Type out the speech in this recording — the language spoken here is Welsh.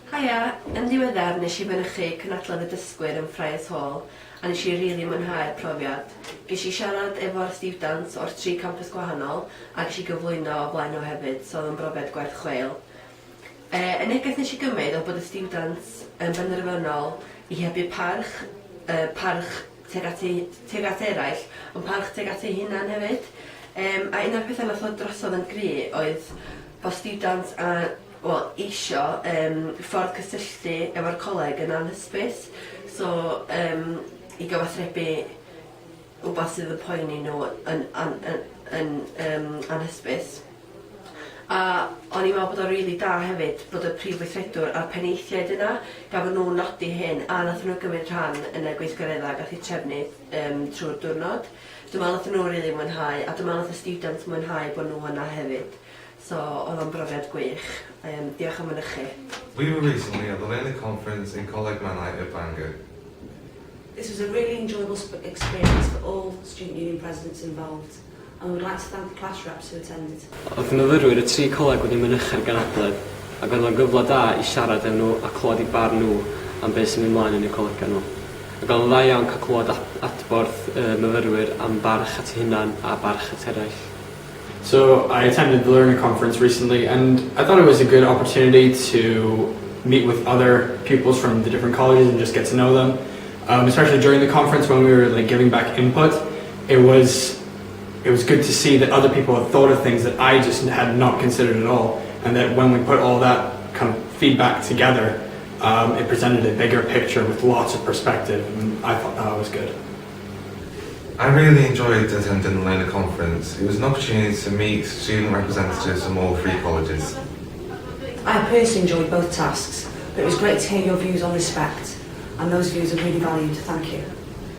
Haia, yn ddiweddar nes i fynychu cynadledd y dysgwyr yn Friars Hall a nes i rili mwynhau'r profiad. Ges i siarad efo'r stiwdants o'r tri campws gwahanol a ges i gyflwyno o flaen nhw hefyd so oedd o'n brofiad gwerth chweil. Y neges nes i gymryd oedd bod y stiwdants yn benderfynol i hybu parch, yy parch tuag at eu tuag at eraill ond parch tuag at eu hunan hefyd. Yym a un o'r petha nath ddod drosodd yn gry oedd bo' stiwdants a wel eisio yym ffordd cysylltu efo'r coleg yn anhysbys so yym i gyfathrebu wbath sydd yn poeni n'w yn an- yn yn yym anhysbys. A o'n i'n me'wl bod o'n rili da hefyd bod y prif weithredwr a'r penaethiaid yna gafon n'w nodi hyn a nathon n'w gymryd rhan yn y gweithgaredda' gath eu trefnu yym trw'r diwrnod. Dwi me'wl nathon n'w rili mwynhau a dwi me'wl nath y stiwdants mwynhau bo' n'w yna hefyd. So o'dd o'n brofiad gwych. Yym diolch am mynychu. We were recently at the Learner Conference in Coleg Menai at Bangor. This was a really enjoyable experience for all student union presidents involved and we would like to thank the class reps who attended. Oedd myfyrwyr y tri coleg wedi mynychu'r ganadledd ac oedd o'n gyfle da i siarad efo nhw a clywed eu barn nhw am beth sy'n mynd mlaen yn eu colegau nhw. Ac oedd o'n dda iawn cael clywed adborth y myfyrwyr am barch at eu hunan a barch at eraill. So I attended the Learner Conference recently and I thought it was a good opportunity to meet with other pupils from the different colleges and just get to know them. Especially during the conference when we were like giving back input, it was good to see that other people had thought of things that I just had not considered at all, and that when we put all that kind of feedback together, it presented a bigger picture with lots of perspective, and I thought that was good. I really enjoyed attending the Learner Conference. It was an opportunity to meet student representatives from all three colleges. I personally enjoyed both tasks, but it was great to hear your views on respect, and those views are really valued. Thank you.